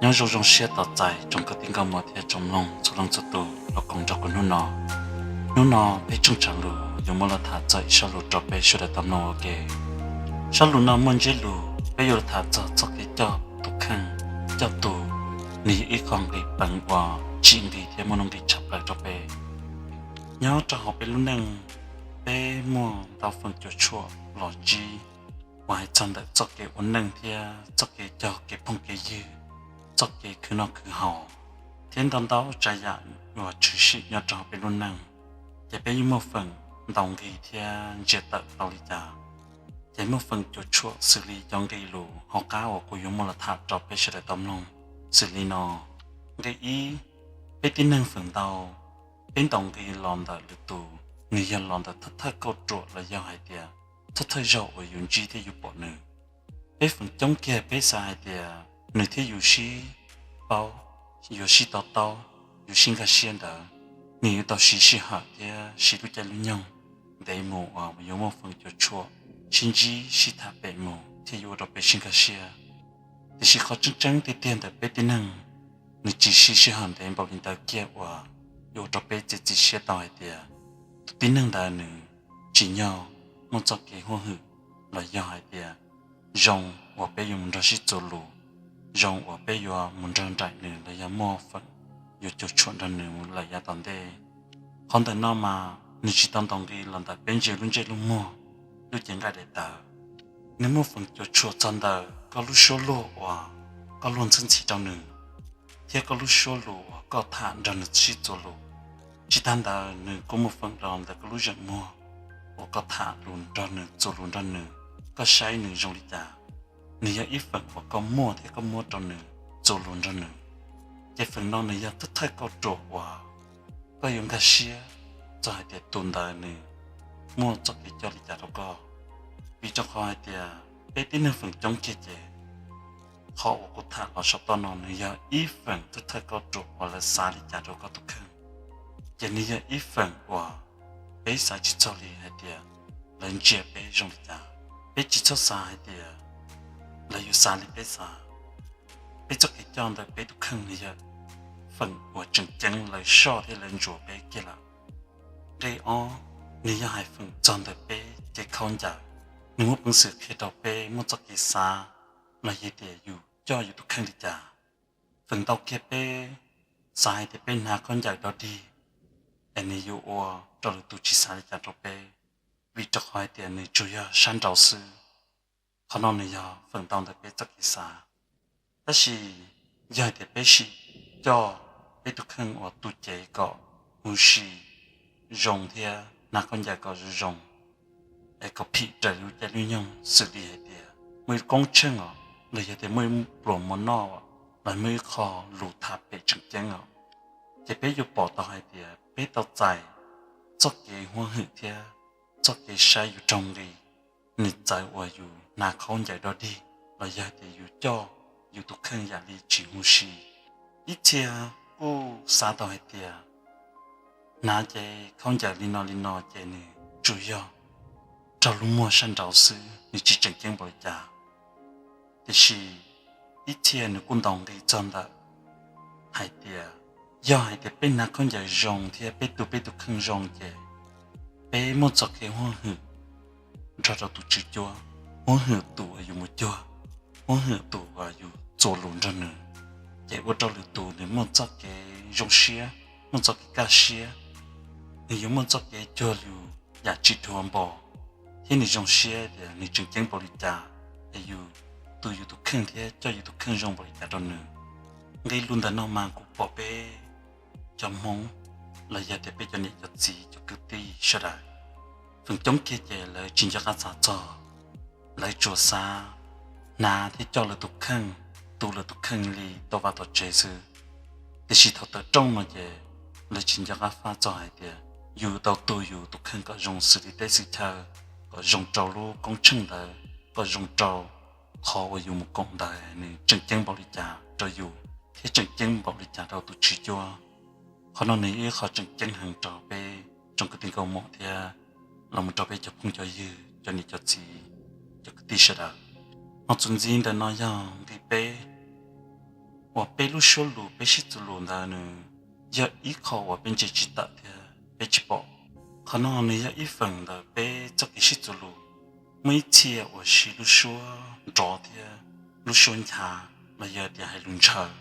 Nyob zoo zoo siab tos txais tsoom kwv tij nkauj muam thiab tsoom mloog txhua leej txhua tus los koom nrog kuv hnub no. Hnub no peb tsooj tshav lus yuav muab los tham txog ib zaj lus rau peb sawv daws tau mloog ua ke. Zaj lus no muaj ntsiab lus peb yuav los tham txog txoj kev coj tus kheej, coj tus, nws yog ib qho nqi peev uas tsim nqi thiab muaj nuj nqis tshaj plaws rau peb. Nyob rau hauv peb lub neej, peb muaj ntau feem cuam tshuam los ntsib uas hais txog ntawm txoj kev ua neej thiab txoj kev cog kev phooj kev ywg, txoj kev khwv noj khwv haus, thiab ntau ntau tsav yam uas tshwm sim nyob rau hauv peb lub neej. Ces peb yeej muaj feem ntaus nqi thiab ntsia tawm tau li cas, ces muaj feem cuam tshuam xws li cov nqi lus hauv qab uas kuv yuav muab los tham rau peb sawv daws tau mloog xws li no. Nqi ib, peb tib neeg feem ntau, peb ntaus nqi los ntawm lwm tus, nws yog los ntawm thawj thawj kauj ruam los yog hais tias thawj thawj zaug uas yus ntsib thiab yus pom nws. Peb feem coob kiag peb xav hais tias nws thiab yus sib paub, yuav sib to taub, yuav sib nkag siab ntawd, nws yuav tau siv sij hawm thiab siv lub caij lub nyoog ntev mus uas yuav muaj feem cuam tshuam sib ntsib sib tham pem mus thiab yuav ua rau peb sib nkag siab. Tiam sis qhov tseeb tseeb tiag tiag ntawm peb tib neeg, nws tsis siv sij hawm ntev npaum li ntawd kiag uas yuav ua rau peb txiav txim siab tau hais tias tus tib neeg ntawd nws tsim nyog muaj txoj kev huab hwm los yog hais tias zoo uas peb yuav mus nrog sib txuas lus, zoo uas peb yuav mus nrog nraim nws los yog muaj feem yuav cuam tshuam nrog nws mus lawm yav tom ntej. Qhov ntawm no mas nws tsis tau ntaus nqi los ntawm peb ntsia lub ntsej lub muag, lub cev nqaij daim tawv. Nws muaj feem cuam tshuam txog ntawm koj lub suab luag uas koj luag ntxhi ntxhi rau nws, thiab koj lub suab lus uas koj tham nrog nws sib txuas lus. Tsis tas ntawd nws kuj muaj feem los ntawm koj lub zeem muag uas koj tham lus nrog nws, txuas lus nrog nws, koj saib nws zoo li cas. Nws yog ib feem uas koj muaj thiab koj muab rau nws, txuas lus nrog nws. Ces feem no nws yog thawj thawj kauj ruam uas koj yuav nkag siab txog hais tias tus ntawd nws muaj txoj kev coj li cas rau koj. Vim rau qhov hais tias peb tib neeg feem coob kiag ces qhov uas kuv tham los saum toj no nws yog ib feem thawj thawj kauj ruam uas lawv xav li cas rau koj tus kheej. Ces nws yog ib feem uas peb xav tsis txog li hais tias lawv ntsia peb zoo li cas. Peb tsis txhob xav hais tias lawv yuav xav li peb xav. Peb txoj kev coj ntawm peb tus kheej nws yog feem uas tseem ceeb lawv soj thiab lawv ntsuas peb kiag lawm. Nqe ob, nws yog hais feem txog ntawm peb kev khaub ncaws. Nws muaj peev xwm qhia rau peb muaj txoj kev xav los yog tias yus coj yus tus kheej li cas. Feem ntau kiag peb xav hais tias peb hnav khaub ncaws dog dig, es nws yuav ua rau lwm tus tsis xav li cas rau peb, vim rau qhov hais tias nws tsuas yog sab nraud xwb. Qhov no nws yog feem ntau ntawm peb txoj kev xav. Tab sis yog hais tias peb sim coj peb tus kheej uas tu cev kom huv si, zoo thiab hnav khaub ncaws kom zoo zoo, es kom phim raws lub caij lub nyoog, xws li hais tias muaj ib lub koob tsheej os, los yog tias muaj ib pluas mov noj, los muaj ib qho lus tham pem tseem ceeb os, ces peb yuav pom tau hais tias peb tau txais txoj kev huab hwm thiab txoj kev saib yus raug nqi, nws txawv uas yus hnav khaub ncaws dog dig los yog tias yus coj yus tus kheej yam li tsis huv si. Ib txhia kuj xav tau hais tias hnav ces khaub ncaws li no li no ces nws tsuas yog raug lub muag sab nraud xwb, nws tsis tseem ceeb npaum li cas. Tiam sis ib txhia nws kuj ntaus nqi txog ntawm hais tias yog hais tias peb hnav khaub ncaws zoo thiab peb tu peb tus kheej zoo ces peb muaj txoj kev huab hwm nrog rau tus tswv cuab, huab hwm tus uas yus mus cuag, huab hwm tus uas yus txuas lus nrog nws, ces ua rau lwm tus nws muaj txoj kev zoo siab, muaj txoj kev kaj siab, nws yuav muaj txoj kev cuag yus yam tsis dhuav npo, thiab nws zoo siab tias nws tseem ceeb npaum li cas, es yus tu yus tus kheej thiab coj yus tus kheej zoo npaum li cas rau nws. Nqe lus ntawm no mas kuv pom peb cov Hmoob los yog tias peb cov niam cov txiv cov kwv tij sawv daws, feem coob kiag ces lawv tsis nco qab xav txog, lawv tsuas xav hnav thiab coj lawv tus kheej, tu lawv tus kheej li tau vaj tau tsev xwb. Tiam sis thaum tawm rooj no ces lawv tsis nco qab faj txog hais tias yus tau tu yus tus kheej kom zoo xws li teb xws chaw, kom zoo rau lub koob tsheej ntawd, kom zoo rau qhov uas yus mus koom ntawd nws tseem ceeb npaum li cas rau yus thiab tseem ceeb npaum li cas rau tus tswv cuab. Qhov no nws yog ib qho tseem ceeb heev rau peb tsoom kwv tij nkauj muam thiab los mus rau peb cov phooj cov ywg, cov niam cov txiv, cov kwv tij sawv daws. Ho txuas ntxiv ntawm no yog nqe peb, uas peb lub suab lus peb sib txuas lus ntawd nws yog ib qho uas peb ntsia tsis tawm thiab peb tsis pom. Qhov no nws yog ib feem ntawm peb txoj kev sib txuas lus. Muaj ib txhia uas siv lub suab nrov thiab lub suab nchav los yog tias hais lus ntshaw,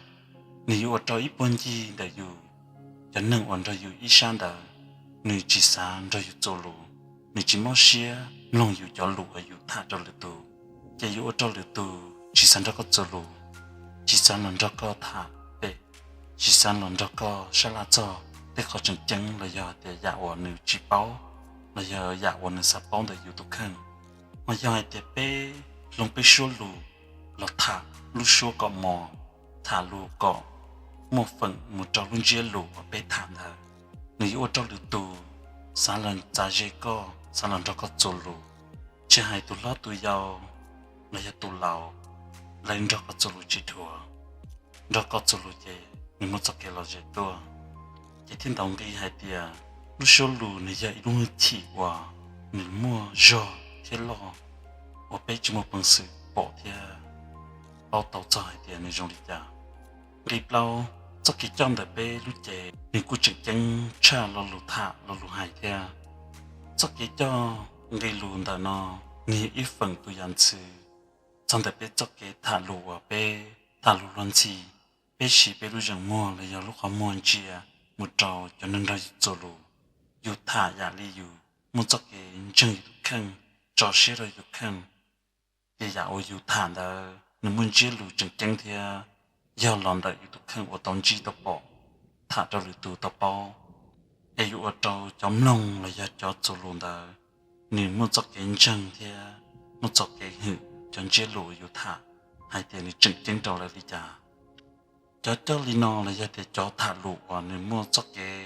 nws yuav ua rau ib puag ncig ntawm yus, cov neeg uas nrog yus ib sab ntawd, nws tsis xav nrog yus txuas lus, nws tsis mob siab mloog yus cov lus uas yus tham rau lwm tus, ces yuav ua rau lwm tus tsis xav nrog koj txuas lus, tsis xav los nrog koj tham pem, tsis xav los nrog koj sab laj txog tej qhov tseem ceeb los yog tias yam uas nws tsis paub los yog yam uas nws xav paub ntawm yus tus kheej. Ho yog hais tias peb hloov peb suab lus los tham lub suab kom mos, tham lus kom muaj feem mus rau lub ntsiab lus uas peb tham ntawd, nws yuav ua rau lwm tus xav los txav ze koj, xav los nrog koj txuas lus. Tsis hais tus hlob tus yau los yog tus laus, lawv nrog koj txuas lus tsis dhuav, nrog koj txuas lus ces nws muaj txoj kev lom zem tuaj. Ces thiaj ntaus nqi hais tias lub suab lus nws yog ib lub hwj chim uas nws muaj zog thiab loj, uas peb tsis muaj peev xwm pom thiab paub tau txog hais tias nws zoo li cas. Nqi plaub, txoj kev coj ntawm peb lub cev nws kuj tseem ceeb tshaj lo lus tham lo lus hais thiab. Txoj kev coj nqi lus ntawm no nws yog ib feem tus yam ntxwv txog ntawm peb txoj kev tham lus uas peb tham lus luag ntxhi, peb siv peb lub zeem muag los yog lub qhov muag ntsia mus rau cov neeg nrog yus txuas lus. Yus tham yam li yus muaj txoj kev ntseeg yus tus kheej, tso siab rau yus tus kheej, ces yam uas yus tham ntawd nws muaj ntsiab lus tseem ceeb thiab yog los ntawm yus tus kheej uas tau ntsib tau pom, tham rau lwm tus tau paub, es yuav ua rau cov mloog los yog cov txuas lus ntawd nws muaj txoj kev ntseeg thiab muaj txoj kev hwm cov ntsiab lus uas yus tham hais tias nws tseem ceeb rau lawv li cas. Cov coj li no los yog tias cov tham lus uas nws muaj txoj kev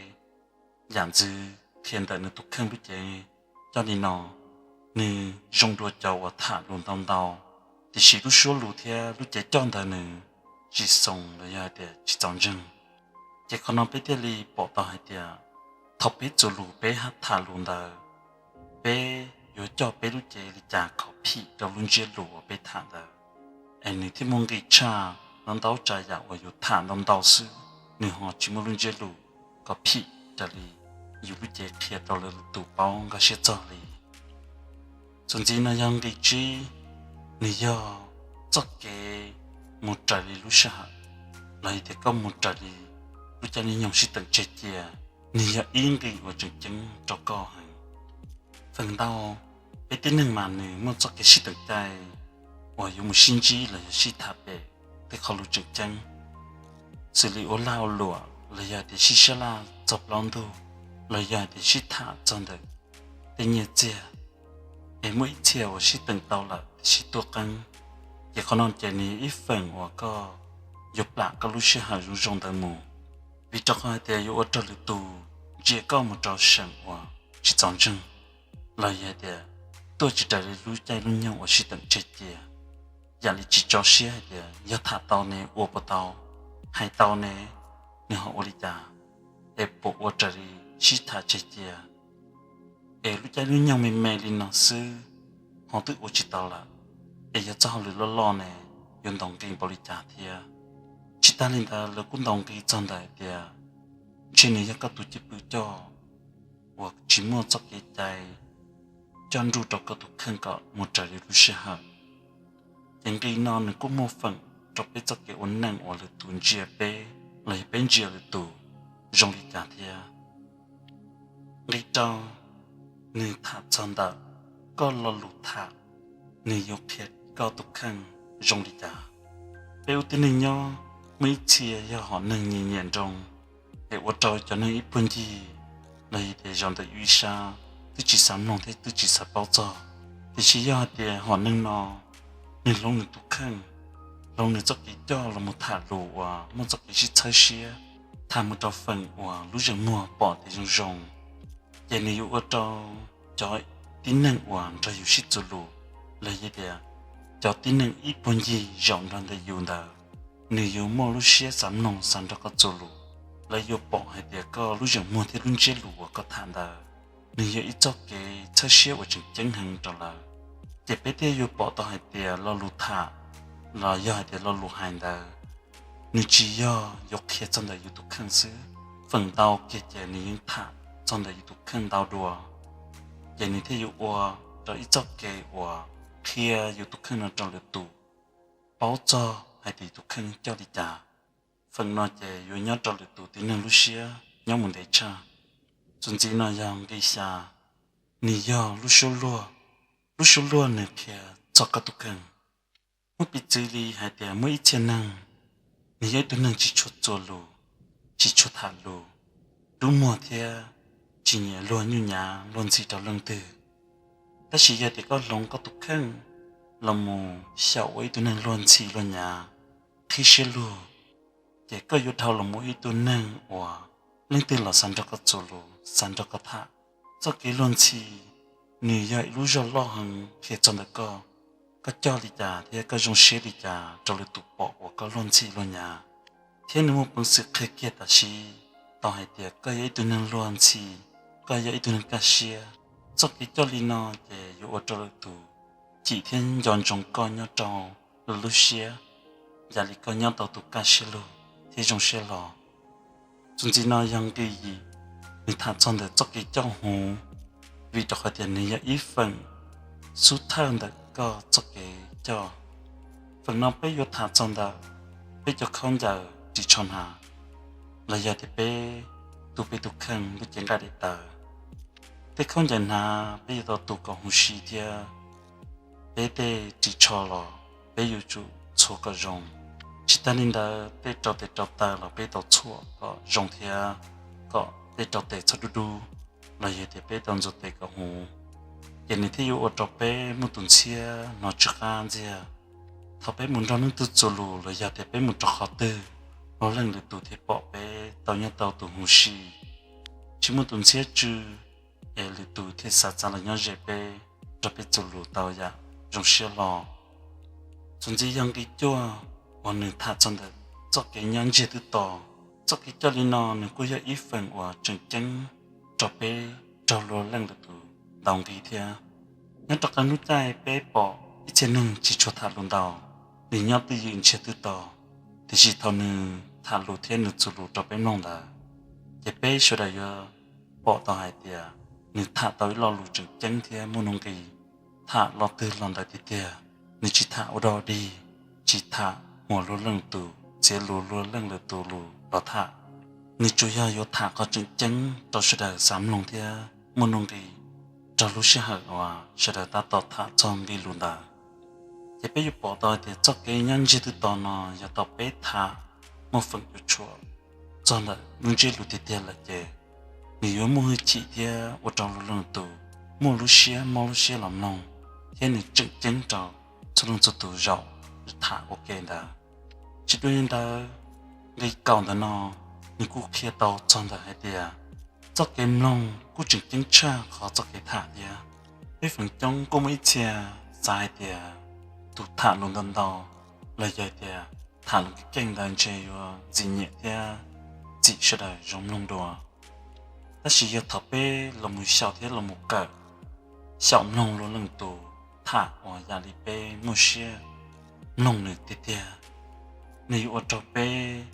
yam ntxwv qhia ntawm nws tus kheej lub cev coj li no, nws zoo dua cov uas tham lus ntau ntau, tiam sis lub suab lus thiab lub cev coj ntawd nws tsis xoo los yog hais tias tsis txaus ntseeg. Ces qhov no peb thiaj li pom tau hais tias thaum peb txuas lus peb tham lus ntawd, peb yuav coj peb lub cev li cas kom phim rau lub ntsiab lus uas peb tham ntawd, es nws thiaj muaj nqi tshaj ntau ntau tsav yam uas yus tham ntau ntau xwb, nws ho tsis muaj lub ntsiab lus kom phim raws li yus lub cev qhia rau lwm tus paub nkag siab txog li. Txuas ntxiv no yog nqi tsib, nws yog txoj kev mus raws li lub sij hawm, los yog tias koj mus raws li lub caij lub nyoog sib teem tseg cia, nws yog ib nqi uas tseem ceeb rau koj heev. Feem ntau, peb tib neeg mas nws muaj txoj kev sib teem caij uas yuav mus sib ntsib los yog sib tham pem tej qho lus tseem ceeb, xws li ua lag ua luam los yog tias sib sab laj txog plaub ntug, los yog tias sib tham txog ntawm tej nyiaj txiag, es muaj ib txhia uas sib teem tau lawm tiam sis tuaj qeeb. Ces qhov no ces nws yog ib feem uas koj yuav plam koj lub sij hawm zoo zoo ntawd mus, vim rau qhov hais tias yuav ua rau lwm tus ntsia koj mus rau seem uas tsis txaus ntseeg, los yog hais tias tuaj tsis raws li lub caij lub nyoog uas sib teem tseg cia. Yam li tsis tso siab hais tias yog tham tau ne ua puas tau, hais tau ne nws ho ua li cas, es puas ua raws li sib tham tseg cia, es lub caij lub nyoog me me li no xwb ho twb ua tsis tau lawm, es yog txoj hauj lwm loj loj ne yuav ntaus nqi npaum li cas thiab. Tsis tas li ntawd lawv kuj ntaus nqi txog ntawm hais tias ntshe nws yog koj tus cwj pwm coj uas tsis muaj txoj kev cai coj nruj rau koj tus kheej kom mus raws li lub sij hawm. Ces nqi no nws kuj muaj feem rau peb txoj kev ua neej uas lwm tus ntsia peb los yog peb ntsia lwm tus zoo li cas thiab. Nqi rau, nws tham txog ntawm koj lo lus tham, nws yuav qhia koj tus kheej zoo li cas. Peb ua tib neeg nyob, muaj ib txhia yog hom neeg nyiam nyiam nroo, es ua rau cov neeg ib puag ncig los yog tias zaum ntawm yus ib sab twb tsis xav mloog thiab twb tsis xav paub txog. Tiam sis yog hais tias hom neeg no nws hloov nws tus kheej, hloov nws txoj kev coj los mus tham lus uas muaj txoj kev sib txhawb siab, tham mus rau feem uas lub zeem muag pom tias zoo zoo, ces nws yuav ua rau cov tib neeg uas nrog yus sib txuas lus los yog tias cov tib neeg ib puag ncig zaum nrog ntawm yus ntawd, nws yuav muaj lub siab xav mloog xav nrog koj txuas lus. Lawv yuav pom hais tias koj lub zeem muag thiab lub ntsiab lus uas koj tham ntawd, nws yog ib txoj kev txhawb siab uas tseem ceeb heev rau lawv. Ces peb thiaj yuav pom tau hais tias lo lus tham los yog hais tias lo lus hais ntawd nws tsis yog yuav qhia txog ntawm yus tus kheej xwb, feem ntau kiag ces nws yeej tham txog ntawm yus tus kheej ntau dua, ces nws thiaj yuav ua rau ib txoj kev uas qhia yus tus kheej no rau lwm tus paub txog hais tias yus tus kheej coj li cas. Feem no ces yuav nyob rau lwm tus tib neeg lub siab nyob mus ntev tshaj. Txuas ntxiv no yog nqi xya, nws yog lub suab luag. Lub suab luag nws qhia txog koj tus kheej. Muab piv txwv li hais tias muaj ib txhia neeg, nws yog ib tug neeg tsis tshua txuas lus, tsis tshua tham lus, dub muag thiab tsis nyiam luag nyuj nyav luag ntxhi rau leej twg. Tab sis yog tias koj hloov koj tus kheej los mus xyaum ua ib tug neeg luag ntxhi luag nyav, qhib siab lug, ces koj yuav dhau los mus ib tug neeg uas leej twg los xav nrog koj txuas lus, xav nrog koj tham. Txoj kev luag ntxhi nws yog ib lub zog loj heev qhia txog ntawm koj, koj coj li cas thiab koj zoo siab li cas rau lwm tus pom uas koj luag ntxhi luag nyav. Thiab nws muaj peev xwm qhia kiag tam sim tau hais tias koj yog ib tug neeg luag ntxhi, koj yog ib tug neeg kaj siab. Txoj kev coj li no ces yuav ua rau lwm tus cim thiab nco ntsoov koj nyob rau lawv lub siab, yam li koj nyob tau tus kaj siab lug thiab zoo siab hlo. Txuas ntxiv no yog nqi yim, nws tham txog ntawm txoj kev coj huv, vim rau qhov tias nws yog ib feem xub thawj ntawm koj txoj kev coj. Feem no peb yuav tham txog ntawm peb cov khaub ncaws ris tsho hnav, los yog tias peb tu peb tus kheej lub cev nqaij daim tawv. Tej khaub ncaws hnav peb yuav tau tu kom huv si thiab peb tej ris tsho los peb yuav tsum txhuam kom zoo. Tsis tag li ntawd tej rau tes rau taw los peb tau txhuam kom zoo thiab kom tej rau tes txhob dub dub, los yog tias peb tau ntxuav tes kom huv, ces nws thiaj yuav ua rau peb muaj tus ntxhiab hnov tsw qab ntxiag. Thaum peb mus nrog leej twg txuas lus los yog tias peb mus rau qhov twg, luag leej lwm tus thiaj pom peb tau nyob tau tus huv si, tsis muaj tus ntxhiab tsw, es lwm tus thiaj xav txav los nyob ze peb, nrog peb txuas lus tau yam zoo siab hlo. Txuas ntxiv yog nqi cuaj uas nws tham txog ntawm txoj kev nyob ntsiag twb to. Txoj kev coj li no nws kuj yog ib feem uas tseem ceeb rau peb raug luag leej lwm tus ntaus nqi thiab. Nyob rau qee hnub caij peb pom ib txhia neeg tsis tshua tham lus ntau, nws nyob twj ywm ntsiag twb to, tiam sis thaum nws tham lus thiab nws txuas lus rau peb mloog ntawd, ces peb sawv daws yuav pom tau hais tias nws tham tau ib lo lus tseem ceeb thiab muaj nuj nqis. Tham los twg los ntawd tiag tiag, nws tsis tham ua dog dig, tsis tham muas luag leej tus, txiav lus luag leej lwm tus lus los tham. Nws tsuas yog yuav tham qhov tseem ceeb rau sawv daws xav mloog thiab muaj nuj nqis rau lub sij hawm uas sawv daws tab tom tham txog nqi lus ntawd. Ces peb yuav pom tau hais tias txoj kev nyob ntsiag twb to no yog thaum peb tham muaj feem cuam tshuam txog ntawm lub ntsiab lus tiag tiag lawm ces nws yuav muaj hwj chim thiab ua rau luag leej tus muaj lub siab mob lub siab los mloog, thiab nws tseem ceeb rau txhua leej txhua tus zaum tham ua ke ntawd. Tsis dua li ntawd, nqi kaum ntawm no nws kuj qhia tau txog ntawm hais tias txoj kev mloog kuj tseem ceeb tshaj qhov txoj kev tham thiab. Peb feem coob kuj muaj ib txhia xav hais tias tus tham lus ntau ntau los yog tias tham lus keej keej ntawd ntshe yuav ntxim nyiam thiab txim sawv daws zoo mloog dua. Tab sis yog thaum peb los mus xyaum thiab los mus kawm, xyaum mloog luag leej tus tham uas yam li peb muaj siab mloog nws tiag tiag, nws yuav ua rau peb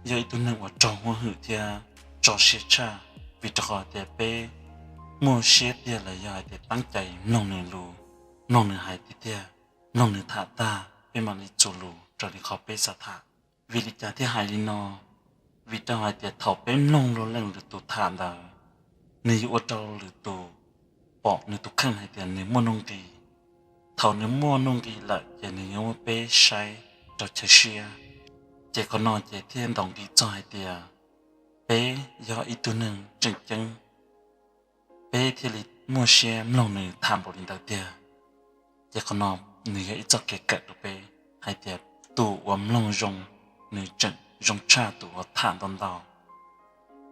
yog ib tug neeg uas raug huab hwm thiab tso siab tshaj, vim rau qhov tias peb muaj siab tiag los yog hais tias teeb cai mloog nws lus, mloog nws hais tiag tiag, mloog nws tham tag peb mam li txuas lus raws li qhov peb xav tham. Vim li cas thiaj hais li no? Vim rau hais tias thaum peb mloog luag leej lwm tus tham ntawd, nws yuav ua rau lwm tus pom nws tus kheej hais tias nws muaj nuj nqis. Thaum nws muaj nuj nqis lawm ces nws yuav muab peb saib rau chaw siab. Ces qhov no ces thiaj ntaus nqi txog hais tias peb yog ib tug neeg tseem ceeb, peb thiaj li muaj siab mloog nws tham npaum li ntawd tiag. Ces qhov no nws yog ib txoj kev kawm rau peb hais tias tus uas mloog zoo nws tseem zoo tshaj tus uas tham ntau ntau.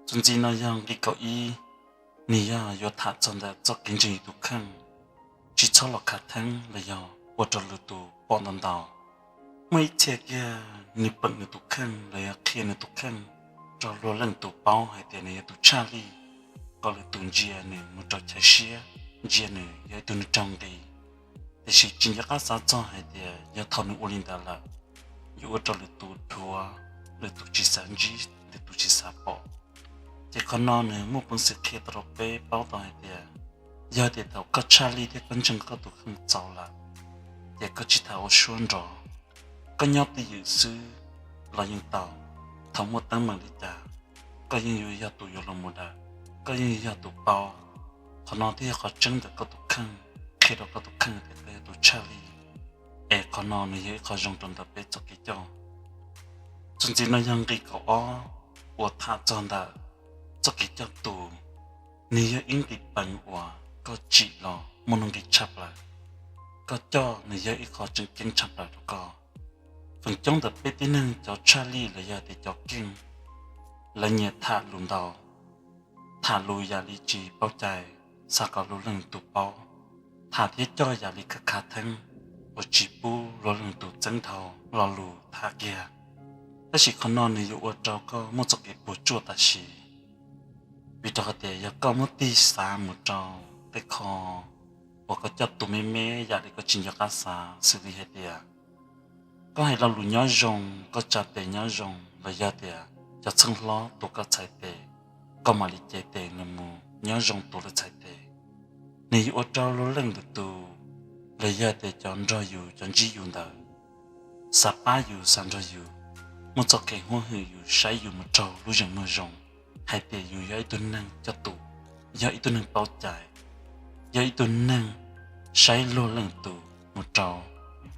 Txuas ntxiv no yog nqi kaum ib, nws yog yuav tham txog ntawm txoj kev ntseeg yus tus kheej, tsis txhob los khav theeb los yog ua rau lwm tus pom ntau ntau. Muaj ib txhia kiag nws peem nws tus kheej los yog qhia nws tus kheej rau luag leej tus paub hais tias nws yog tus tshaj lij, kom lwm tus ntsia nws mus rau chaw siab, ntsia nws yog ib tug neeg raug nqi. Tiam sis tsis nco qab xav txog hais tias yog thaum nws ua li ntawd lawm, yuav ua rau lwm tus dhuav lwm tus tsis xav ntsib, lwm tus tsis xav pom. Ces qhov no nws muaj peev xwm qhia tau rau peb paub tau hais tias, yog tias thaum koj tshaj lij thiab koj ntseeg koj tus kheej txaus lawm, ces koj tsis tas ua suab nrov, koj nyob twj ywm xwb los yeej tau. Thaum muaj teeb meem li cas, koj yeej yuav yog tus yuav los mus daws, koj yeej yuav yog tus paub. Qhov no thiaj yog qhov tseeb ntawm koj tus kheej, qhia rau koj tus kheej tias koj yog tus tshaj lij. Es qhov no nws yog ib qho zoo rau ntawm peb txoj kev coj. Txuas ntxiv no yog nqi kaum ob uas tham txog ntawm txoj kev coj tus. Nws yog ib nqi peev uas koj tsim los muaj nuj nqis tshaj plaws. Koj coj nws yog ib qho tseem ceeb tshaj plaws rau koj. Feem coob ntawm peb tib neeg cov tshaj lij los yog tias cov keej, lawv nyiam tham lus ntau, tham lus yam li tsis paub cai, xav kom luag leej tus paub, tham thiab coj yam li khav khav theeb uas tsis pub luag leej tus txeeb dhau lo lus tham kiag. Tab sis qhov no nws yuav ua rau koj muaj txoj kev puas tsuaj tam sim, vim rau qhov tias yog koj muab tig xav mus rau tej qho uas koj coj tus me me yam li koj tsis nco qab xav xws li hais tias koj hais lo lus nyob zoo, koj tsa tes nyob zoo los yog tias cov txheej hlob tuav koj txhais tes, koj mam li cev tes nws mus nyob zoo tuav lawv txhais tes, nws yuav ua rau luag leej lwm tus los yog tias cov nrog yus cov ntsib yus ntawd xav pab yus xav nrog yus, muaj txoj kev huab hwm yus saib yus mus rau lub zeem muag zoo, hais tias yus yog ib tug neeg coj tus, yog ib tug neeg paub cai, yog ib tug neeg saib luag leej tus mus rau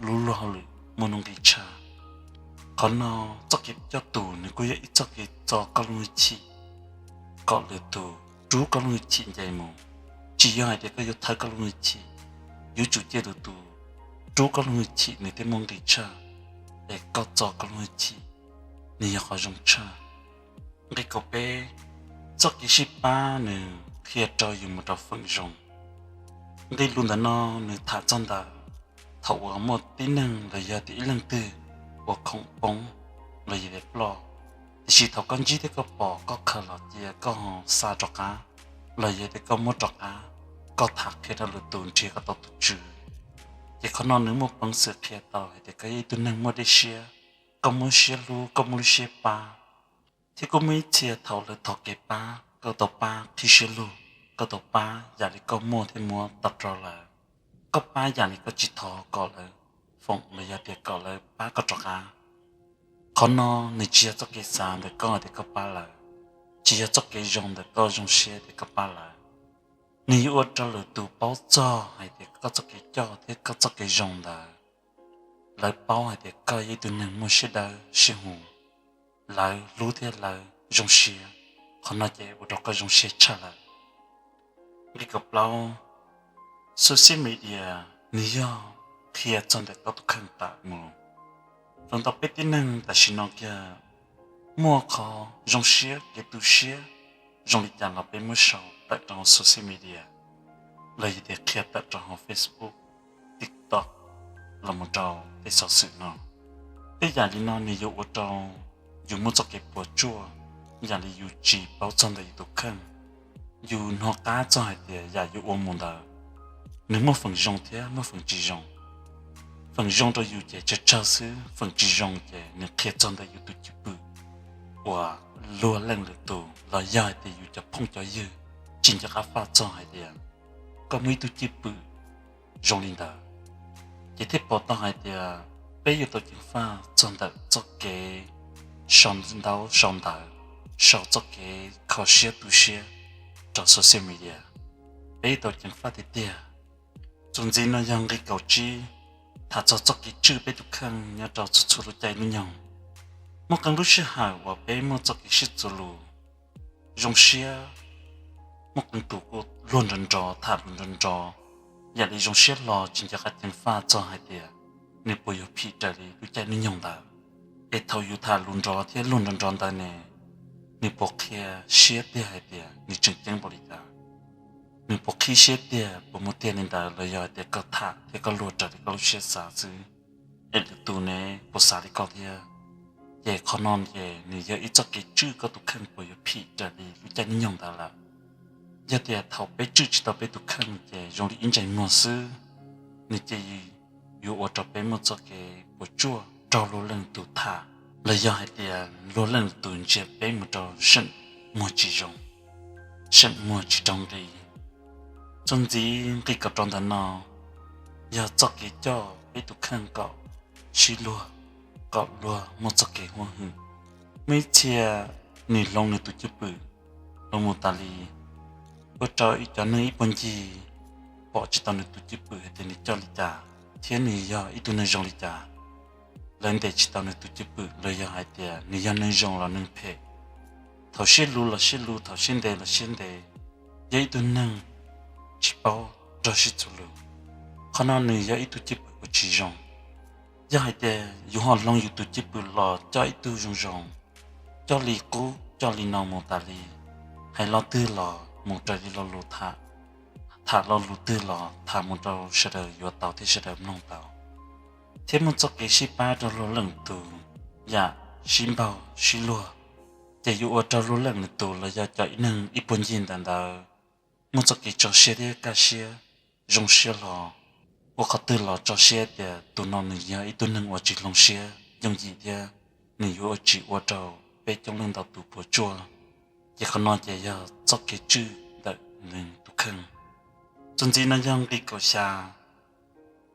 lub luag hauj lwm muaj nuj nqis tshaj. Qhov no, txoj kev coj tus nws kuj yog ib txoj kev txo koj lub hwj chim kom lwm tus rub koj lub hwj chim nce mus. Tsis yog hais tias koj yuav thawb koj lub hwj chim, yuav tsum cia lwm tus rub koj lub hwj chim nws thiaj muaj nqis tshaj, es koj txo koj lub hwj chim nws yog qhov zoo tshaj. Nqi kaum peb, txoj kev sib pab nws qhia rau yus mus rau feem zoo. Nqi lus ntawm no nws tham txog ntawm thaum uas muaj tib neeg los yog tias ib leej twg uas khoom poob los yog tias ploj, tiam sis thaum koj ntsib thiab koj pom koj khaws los cia koj xa rov qab, los yog tias koj muab rov qab, koj tham qhia rau lwm tus nrhiav kom tau tus tswv. Ces qhov no nws muaj peev xwm qhia tau hais tias koj yog ib tug neeg muaj dej siab, koj muaj siab hlub, koj muaj lub siab pab. Thiab kuj muaj ib txhia thaum lawv thov kev pab, koj tau pab qhib siab lug, koj tau pab yam li koj muaj thiab muab tau rau lawv, koj pab yam li koj tsis thov kom lawv foom los yog tias kom lawv pab koj rov qab. Qhov no nws tsis yog txoj kev xav ntawm koj tias koj pab lawv, tsis yog txoj kev zoo ntawm koj zoo siab tias koj pab lawv. Nws yuav ua rau lwm tus paub txog hais tias koj txoj kev coj thiab koj txoj kev zoo ntawd, lawv paub hais tias koj yog ib tug neeg muaj siab dawb siab huv, lawv hlub thiab lawv zoo siab. Qhov no ces ua rau koj zoo siab tshaj lawm. Nqi kaum plaub, social media nws yog qhia txog ntawm koj tus kheej tawm mus. Feem ntau peb tib neeg tam sim no kiag muaj qhov zoo siab kev tu siab zoo li cas los peb muab sau tawm rau hauv social media, los yog tias qhia tawm rau hauv Facebook, TikTok, los mus rau tej xov xwm no. Tej yam li no nws yuav ua rau yus muaj txoj kev puas tsuaj, yam li yus tsis paub txog ntawm yus tus kheej. Yus hnov qab txog hais tias yam yus ua mus ntawd nws muaj feem zoo thiab muaj feem tsis zoo. Feem zoo rau yus ces tsawg tsawg xwb, feem tsis zoo ces nws qhia txog ntawm yus tus cwj pwm uas luag leej lwm tus los yog hais tias yus cov phooj cov ywg tsis nco qab faj txog hais tias koj muaj ib tug cwj pwm zoo li ntawd. Ces thiaj pom tau hais tias peb yuav tau ceev faj txog ntawm txoj kev sau ntaub sau ntawv, sau txoj kev kho siab tu siab rau social media. Peb yuav tau ceev faj tiag tiag. Txuas ntxiv no yog nqi kaum tsib, tham txog txoj kev tswj peb tus kheej nyob rau txhua txhua lub caij lub nyoog. Muaj qee lub sij hawm uas peb muaj txoj kev sib txuas lus, zoo siab, muaj qee tus kuj luag nrov nrov tham lus nrov nrov, yam li zoo siab hlo tsis nco qab ceev faj txog hais tias nws puas yuav phim raws li lub caij lub nyoog ntawd. Es thaum yus tham lus nrov thiab luag nrov nrov ntawd ne, nws puas qhia siab tiag hais tias nws tseem ceeb npaum li cas? Nws puas qhib siab tiag, puas muaj tiag li ntawd los yog hais tias koj tham thiab koj luag raws li koj lub siab xav xwb, es lwm tus ne puas xav li koj thiab? Ces qhov no ces nws yog ib txoj kev tswj koj tus kheej puas yuav phim raws li lub caij lub nyoog ntawd lawm. Yog tias thaum peb tswj tsis tau peb tus kheej ces zoo li ib ntsais muag xwb, nws cia li yuav ua rau peb muaj txoj kev puas tsuaj raug luag leej tus tham, los yog hais tias luag leej lwm tus ntsia peb mus rau seem muag tsis zoo, seem muag tsis raug nqi. Txuas ntxiv nqi kaum rau ntawm no yog txoj kev coj peb tus kheej kom sib luag, kom luag muaj txoj kev huab hwm. Muaj ib txhia nws hloov nws tus cwj pwm los mus tas li, ua rau ib cov neeg ib puag ncig pom tsis tau nws tus cwj pwm hais tias nws coj li cas thiab nws yog ib tug neeg zoo li cas. Lawv ntes tsis tau nws tus cwj pwm los yog hais tias nws yog neeg zoo los neeg phem, thaum siab luv los siab luv, thaum siab ntev los siab ntev, yog ib tug neeg tsis paub rog sib txuas lus. Qhov no nws yog ib tug cwj pwm uas tsis zoo. Yog hais tias yus ho hloov yus tus cwj pwm los coj ib tug zoo zoo, coj li qub coj li no mus tas li, hais lo twg los mus raws li lo lus tham, tham lo lus twg los tham mus rau sawv daws yuav tau thiab sawv daws mloog tau, thiab muaj txoj kev sib pab rau luag leej tus yam sib npaug sib luag, ces yuav ua rau luag leej tus los yog cov ib neeg ib puag ncig ntawm ntawd muaj txoj kev tso siab thiab kaj siab, zoo siab hlo. Ua qhov twg los tso siab tias tus no nws yog ib tug neeg uas tsis hloov siab yooj yim thiab nws yuav tsis ua rau peb coob leej ntau tus puas tsuaj. Ces qhov no ces yog txoj kev tswj ntawm nws tus kheej. Txuas ntxiv no yog nqi kaum xya,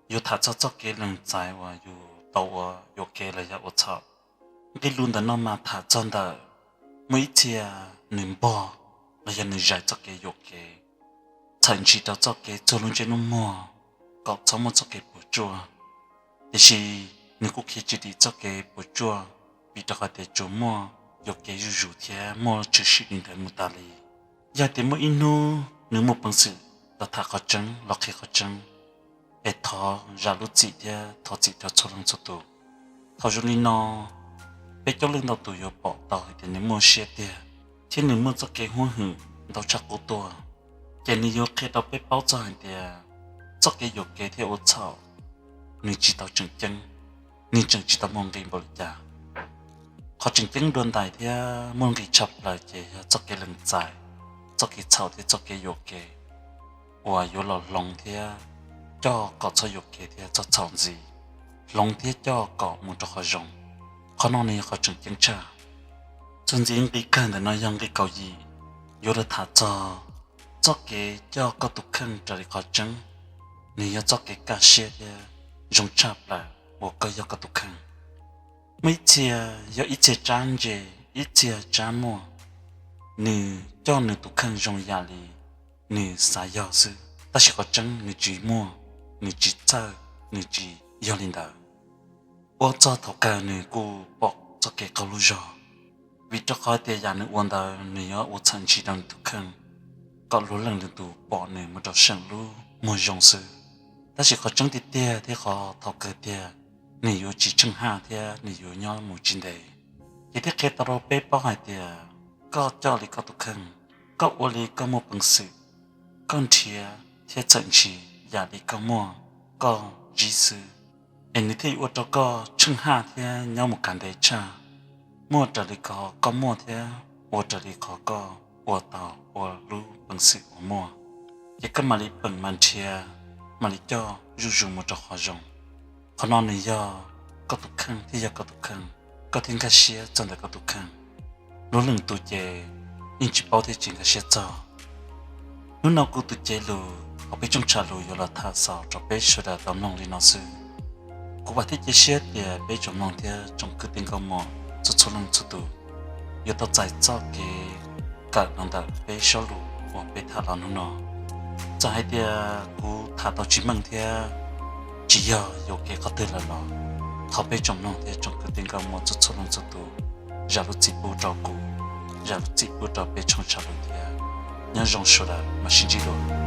yuav tham txog txoj kev lees txais uas yus tau ua yuam kev los yog ua txhaum. Nqi lus ntawm no mas tham txog ntawm muaj ib txhia nws npog los yog nws zais txoj kev yuam kev, txhawm ntshis rau txoj kev txuag lub ntsej lub muag kom txhob muaj txoj kev puas tsuaj. Tiam sis nws kuj khiav tsis dim txoj kev puas tsuaj, vim rau qhov tias tsuas muaj yuam kev zuj zus thiab muaj tshwm sim li ntawd mus tas li. Yog tias muaj ib hnub nws muaj peev xwm los tham qhov tseeb los qhia qhov tseeb, es thov zam lub txim thiab thov txim rau txhua leej txhua tus. Thaum zoo li no, peb coob leej ntau tus yuav pom tau hais tias nws muaj siab tiag thiab nws muaj txoj kev huab hwm ntau tshaj qub tuaj. Ces nws yuav qhia rau peb paub txog hais tias txoj kev yuam kev thiab ua txhaum nws tsis tau tseem ceeb, nws tseem tsis tau muaj nqi npaum li cas. Qhov tseem ceeb dua ntais thiab muaj nqi tshaj plaws ces yog txoj kev lees txais, txoj kev txhaum thiab txoj kev yuam kev uas yuav los hloov thiab coj kom txhob yuam kev thiab txhob txhaum ntxiv, hloov thiab coj kom mus rau qhov zoo. Qhov no nws yog qhov tseem ceeb tshaj. Txuas ntxiv nqi kawg ntawm no yog nqi kaum yim, yuav los tham txog txoj kev coj koj tus kheej raws li qhov tseeb. Nws yog txoj kev kaj siab thiab zoo tshaj plaws uas koj yog koj tus kheej. Muaj ib txhia yog ib txhia tsab ntse, ib txhia tsab muaj, nws coj nws tus kheej zoo yam li nws xav yog xwb, tab sis qhov tseeb nws tsis muaj, nws tsis txawj, nws tsis yog li ntawd. Ua txog thaum kawg nws kuj pom txoj kev qaug lub zog, vim rau qhov tias yam nws ua ntawd nws yuav ua txhawm ntshis rau nws tus kheej, kom luag leej lwm tus pom nws mus rau seem lub muag zoo xwb. Tab sis qhov tseeb tiag tiag thiab qhov thaum kawg tiag, nws yuav tsis tsheej haj thiab nws yuav nyob mus tsis ntev. Ces thiaj qhia tau rau peb paub hais tias koj coj li koj tus kheej, koj ua li koj muaj peev xwm, koj nrhiav thiab txhawm ntshis yam li koj muaj, koj zib xwb, es nws thiaj yuav ua rau koj tsheej haj thiab nyob mus kav ntev tshaj, muaj raws li qhov koj muaj thiab ua raws li qhov koj ua tau ua lub peev xwm uas muaj. Ces koj mam li peem mas nrhiav, mam li coj zuj zus mus rau qhov zoo. Qhov no nws yog koj tus kheej thiab yog koj tus kheej, koj thiaj nkag siab txog ntawm koj tus kheej. Luag leej tus ces yeej tsis paub thiab tsis nkag siab txog. Hnub no kuv tus cev lus hauv peb tsooj tshav lus yuav los tham xaus rau peb sawv daws tau mloog li no xwb. Kuv vam thiab cia siab tias peb tsoom mloog thiab tsoom kwv tij nkauj muam txhua txhua leej txhua tus yuav tau txais txoj kev kawm los ntawm peb zaj lus uas peb tham los hnub no. Txawm hais tias kuv tham tau tsis meej thiab tsis yog yuam kev qhov twg lawm los thov peb tsoom mloog thiab tsoom kwv tij nkauj muam txhua txhua leej txhua tus zam lub txim pub rau kuv, zam lub txim pub rau peb tsooj tshav lus thiab. Nyob zoo sawv daws, mam sib ntsib dua.